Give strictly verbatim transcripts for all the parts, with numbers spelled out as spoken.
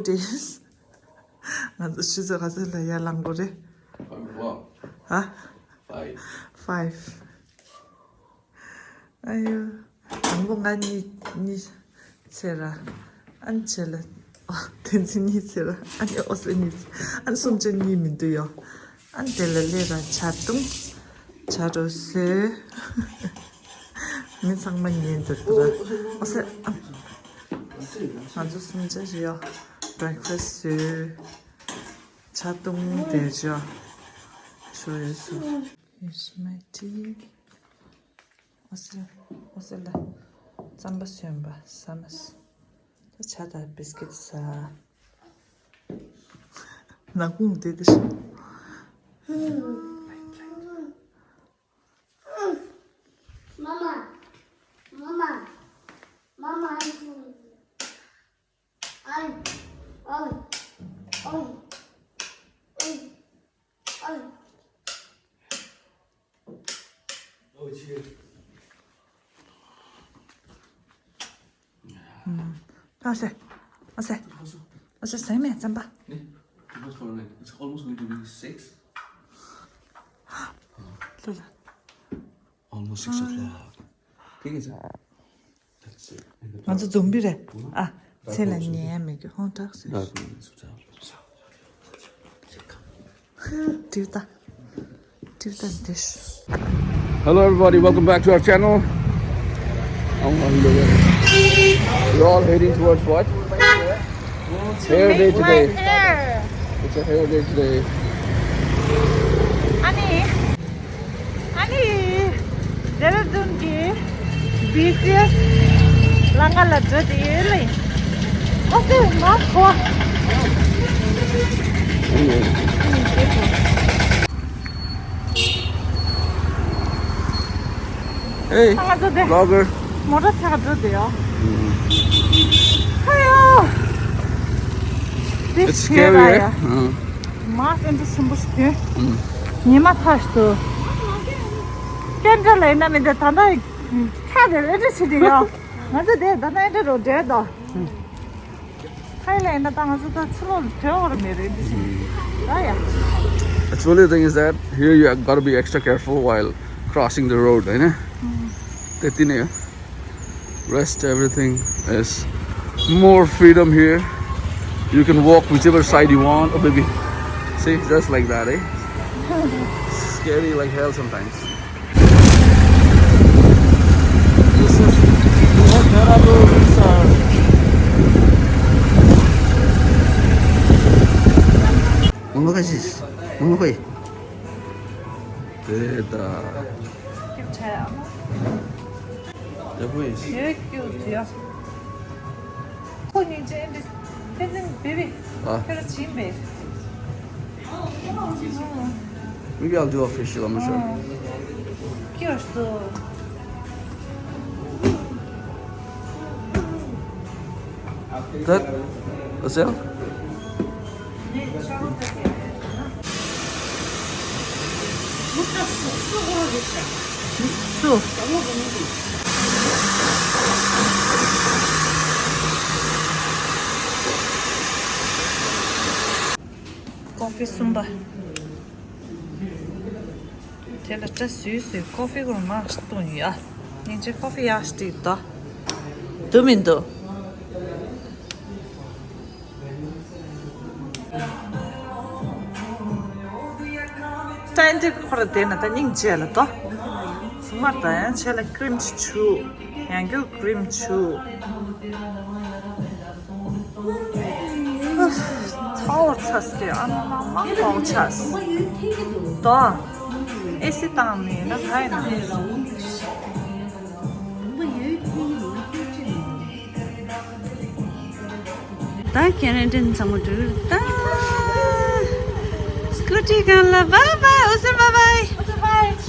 days. ང་ཚོ་ཆུ་ཚོད་ག་ཚོད་ལ་ཡར་ལངས་དགོས་རེད། Five o'clock. ཧ། Five. Five. ཨ་ཡོ། དང་པོ་ང་གཉིས་གཉིས་ཚེ་ར། ཨ་ནི་བྱས་ལ། ཨོ་དེ་ཚེ་གཉིས་ཚེ་ར། ཨ་ནི་ཨོ་སེ་གཉིས་ཚེ། ཨ་ནི་གསུམ་ཆ་གཉིས་མི་འདུག་ཡོ། ཨ་ནི་དེ་ལ་སླེབས་ར་ཇ་བཏུང་། ཇ་རོ་བཟོས། མི་ཚང་མ་ཉན་འདུག་ར། ཨོ་སེ་ཨ། ང་ཚོ་གསུམ་ཆ་རེད་ཡོ། breakfast བཟོས། ཇ་བཏུང་བསྡད་ཅོ། ཞོ་ཡོད་སུ། Here's my tea. ཨོ་སེ། ཨོ་སེ་ལ་རྩམ་པ་སོན་པ་ཟ་མ་ཟ། ད་ཇ་དང་biscuit ཟ། ནག་ཁུང་དེ་དེ་ཤི། Mama, mama, mama, ཨ་སེ། ཨ་སེ། ཨ་སེ་ཟས་མེད་རྩམ་པ། It's almost going to be six. Almost six o'clock. ང་ཚོ་འཛོམས་པི་རེད། ཨ། ཚེ་ལ་ཉལ་ཡ་མེད་གི་ཧོན་ཏག་སེ། དྲིལ་ད། དྲིལ་ད་འདི། Hello everybody, welcome back to our channel. We're all heading towards what? Hair day today. It's a hair day today. ཨ་ནི། ཨ་ནི། ཌེ་ར་ཌུན་གྱི་བི་སི་ཨེས་ལམ་ཁ་ལ་འགྲོ་དེ་ཡོད་ལེ། ཨ་སེ་མ་ཁོ། Hey, ང་ཚོ་དེ་vlogger. མོ་ཊ་ས་ཁ་འགྲོ་དེ་ཡོད། ཨ་ཡོ། དེ་It's scary, eh? མ་སེམས་ཆུང་ཆེན་པོ་ཞིག་དེ། ཉི་མ་ཚ་ཞིག་ཏུ། ཀན་ཏྲ་ལ་ཡིན་ན་མི་འདི་ད་ལྟ་ཁ་དེ་ཨེ་འདྲ་ཞིག་དེ་ཡོད། ང་ཚོ་དེ་ད་ལྟ་ཨེ་འདྲ་རོ་འདྲེ་དོ། ཁ་ཡི་ལ་ཡིན་ན་ད་ང་ཚོ་ད་ཕྱི་ལོགས་ལ་བྲེལ་བ་ར་མེད་རེད་འདི་ཞིག་ད་ཡ། Actually, the thing is that here you gotta be extra careful while crossing the road, you know? དེ་དེ་ནས། Rest, everything is more freedom here. You can walk whichever side you want. Oh, baby. See, just like that, eh? Scary like hell sometimes. This is what Dehradun is, uh, Mama, guys, Mama, guys. དེ་ད། ཡག་པོ་ཡིན། ཡོད་ཀྱུ་ཡ། ཁོ་གཉིས་ཅན་འདི་ཕན་ཚུན་བེ་བེ། ཨ། ཁྱོད་ལ་བྱིན་པས། Maybe I'll do a facial, I'm not sure. ཀྱུ་སྟོ། ད། ཨོ་སེ། སུ། ཀོ་ཕི་གསུམ་པ། དེ་ལ་སྐྲ་བཟོས་བཟོས་ཀོ་ཕི་གོར་མ་བཏུང་ཡ། སྙིང་རྗེ་ཀོ་ཕི་ཡག་ཞིག་འདུག་མི་འདུག་ཏན་ཏིག་ཁོ་ར་དེ་ན་ད་སྙིང་རྗེ་ལ་དོ། སུ་མར་ད་ཡང་ཆེ་ལ་ཀྲིམ་ཆུ། ཡང་རྒྱུ་ཀྲིམ་ཆུ། ཚ་བོ་ཚ་སྟེ་ཨ་མ་མ་མ་བོ་ཆ་སི། དོ། ཨེ་སི་བཏང་མེད་ན་ག་ཡིན་ན། ད་ཁེ་ན་ཌན་ཚང་མ་འགྲུལ་ད། སྐུ་ཊི་སྒང་ལ་བཱའི་བཱའི། ཨོ་སེ་བཱའི་བཱའི།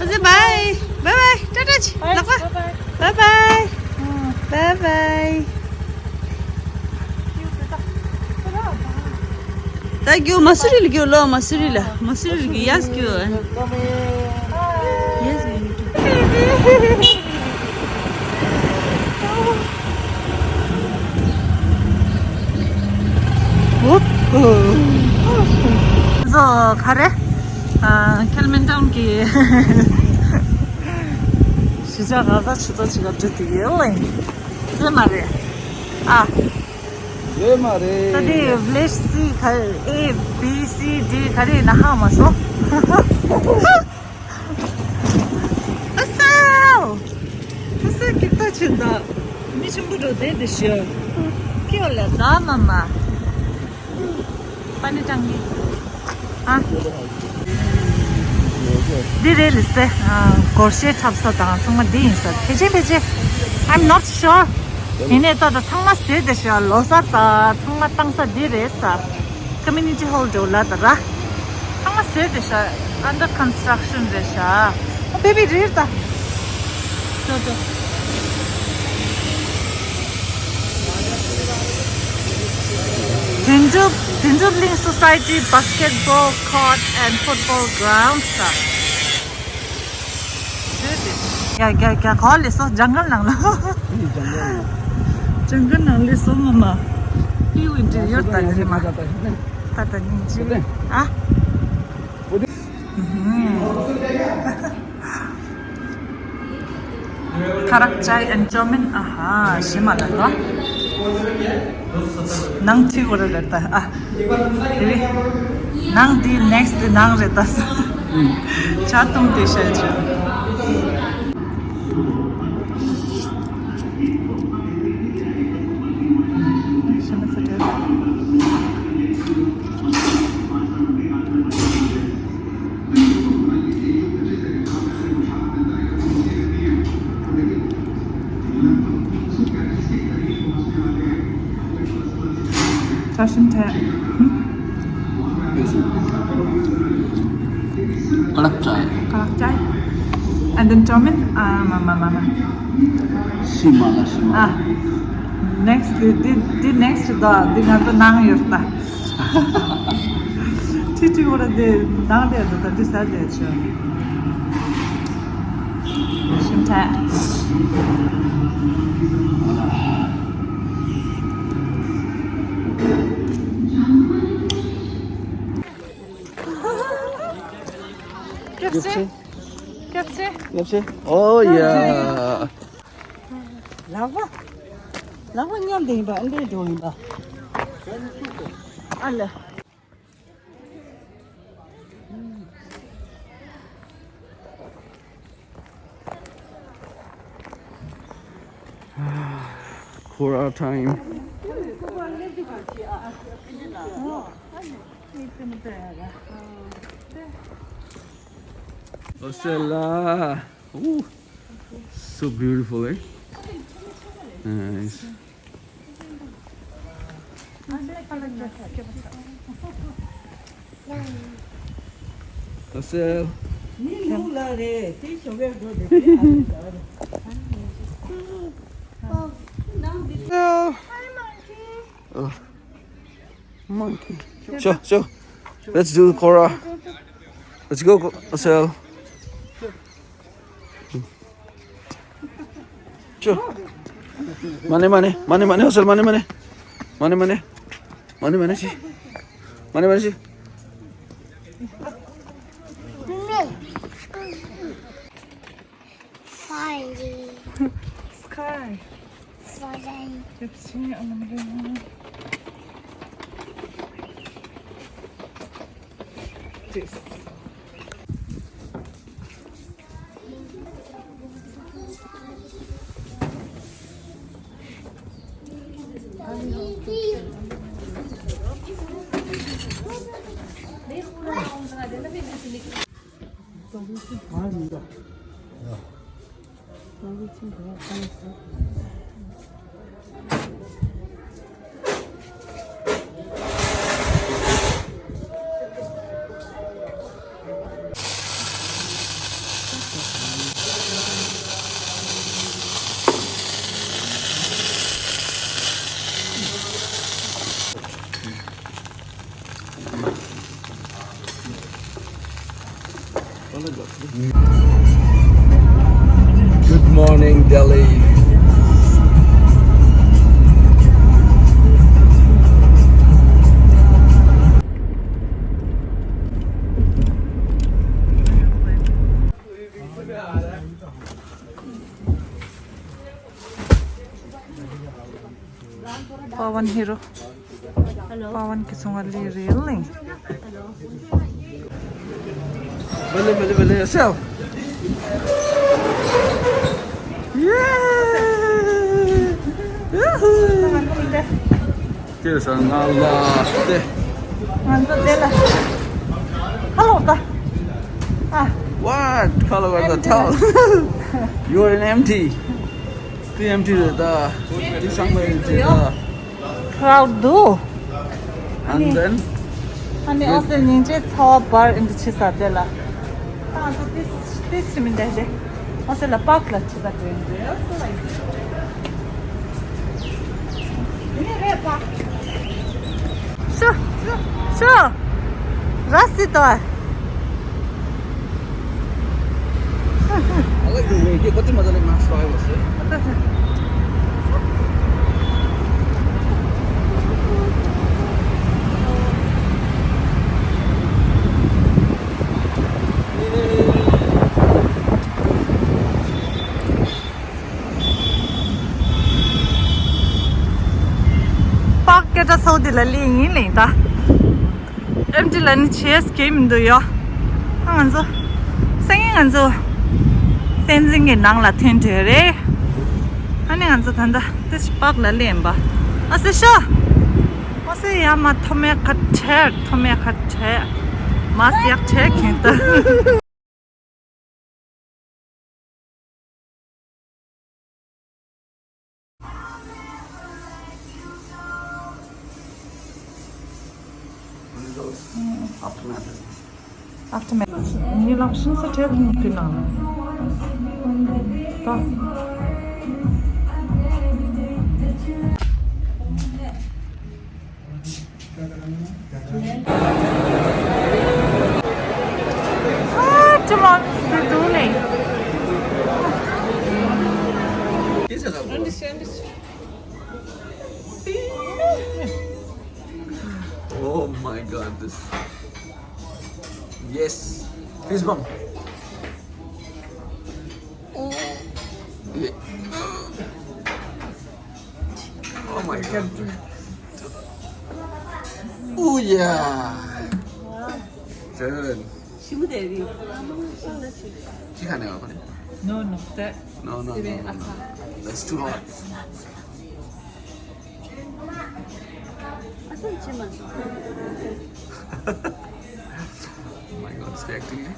ཨོ་སེ་བཱའི། བཱའི་བཱའི། ཊ་ཊ་ཅི། ལགས་པ། བཱའི་བཱའི། བཱའི་བཱའི། ད་རྒྱུ་མ་སུ་རི་ལ་རྒྱུ་ལོ། མ་སུ་རི་ལ། མ་སུ་རི་ལ་རྒྱུ་ཡས་རྒྱུ། ཡས་རྒྱུ། ཝོ། ཚོ་ག་རེ། ཨ། ཁེལ་མན་ཊའུན་གྱི་གཞིས་ཆགས་ག་ས་ཆུ་ཚོད་ཅིག་ག་འགྲོ་དུས་ཡོད་ལེ། ཡོད་མ་རེད། ཨ། ཡོད་མ་རེད། ད་དེ་ཝི་ལེཇ་སི་ག་ཨེ་བི་སི་ཌི་ག་རེ་ཡིན་ན་ཧ་མ་སོང་། ཨ་སའོ། ཨ་སའོ་སྐྱིད་པོ་ཆེ་འདུག་མི་ཆེན་པོ་འགྲོ་བསྡད་དེ་ཤོད། ཁྱོད་ལ་ད་མ་མ། པ་ནི་ཀྲང་གི། ཨ། འདི་རེད་ལེ་སེ། ཨ། སྒོར་གཞས་འཁྲབ་ས་དང་ཚང་མ་འདི་ཡིན་ས། ཕལ་ཆེར་ཕལ་ཆེར། I'm not sure. ཡིན་ནའི་ད་ད་ཚང་མ་ཟེར་བསྡད་ཤག་ལོ་གསར་ད་ཚང་མ་བཏང་ས་འདི་རེད་ས། Community hall འགྲོ་ལ་ད་ར། ཚང་མ་ཟེར་བསྡད་ཤག Under construction རེད་ཤག་ཨ། བེ་བི་རེད་ད། ཅོ་ཅོ། དོན་གྲུབ། དོན་གྲུབ་གླིང་Society basketball court and football grounds ད། ཡ་ཡ་ཡ། ག་ལེ་སོ་ཇང་གལ་ནང་ལ། ཇང་གལ་ནང་ལ་སོ་མ་མ། ཧིའུ་ཨིན་ཊི་རི་ཡར་ད་ལེ་མ། ད་ད་ནི་ཅི། ཨ། ཁ་རག་ཅའི་ཨན་ཅོ་མིན། ཨ་ཧ། ཞི་མ་ལ་ལ། ནང་ཐི་གོ་ར་ལ་ད། ཨ། དེ་བས། ནང་དེ་ནེག་སི་དེ་ནང་རེད་ད་ས། ཆ་ཏུང་དེ་ཤ་ཅི། ཞི་མ་ས་ཏེ། ཅ་ཤིན་ཐེ། ཀ་ལག་ཅའི། ཀ་ལག་ཅའི། And then ཅོ་མིན། ཨ་མ་མ་མ་མ། ཤི་མ་ལ་ཤི་མ། ཨ། ནེག་སི་དེ་དེ་དེ་ནེག་སི་དེ་དེ་ང་ཚོ་ནང་ཡོད་ད། ཁྲི་ཁྲི་འོ་ར་དེ་ནང་དེ་དེ་དེ་ས་དེ་ཆོ། ཤིན་ཐ། སྐྱབས་སེ། སྐྱབས་སེ། སྐྱབས་སེ། Oh yeah. ལག་པ། ལག་པ་མཉམ་དུ་ཡིན་པ་ཨ་འདྲའི་འགྲོ་ཡིན་པ། ཨ་ལ། Kora time. Osela. Ooh, so beautiful, eh? Nice. Osel. Oh, monkey. Sure, sure. Let's do Kora. Let's go, Osel. Sure. Money, money, money, money, Osel, money, money. Money, money. Money, money, see. Money, money, see. Fire. Sky. Fire. Hepsini alalım. This. Good morning, Delhi. Pawan hero. Hello. Pawan ki sunga le rel nahi. Hello. Bale, bale, bale, yourself. Yeah! Yahoo! Ke sa na la de. Manzo de la. Hello ka. Ah. What? Hello ka ta. You are an empty. Three empty da. This somewhere empty da. Crowd do. And then? Ani ose ninje tsawa bar in the chisa de la. Ah, so this, this mean that. Ose la park la chisa de. Sure, sure. Rasi to. I like the way. Kati maza le mask lagaya ase. Park ke ta Saudi la li ni le ta. Empty ལ་ནི་ཆེས་སྐྱེ་མི་འདུག་ཡོ། ཨ་ང་ཚོ་སང་ཉིན་ང་ཚོ་བསྟན་འཛིན་གྱི་ནང་ལ་ཐོན་འདོད་རེད། ཨ་ནི་ང་ཚོ་ད་ལྟ་ཏི་ཤི་པག་ལ་སླེབས་པ། ཨ་སེ་ཤོ། ཨ་སེ་ཡ་མ་ཐོ་མེ་ཁ་ཁྲེར་ཐོ་མེ་ཁ་ཁྲེར། མ་སི་ཡག་ཁྲེར་ཁྱེད་ད། Aftermath. Aftermath. ཉི་ལག་ཤིང་ས་ཁྲལ་ཐུང་གི་ནང་ལ། ད། ཨ་ཅི་མ་སི་དུ་ལེ། Oh my God, this. Yes. Fist bump. Oh. Yeah. Oh my God. Oh yeah. Good. She would have you. She can't have it. No, no, that. No, no, no, no, no. That's too hot. Oh my God, it's acting, eh?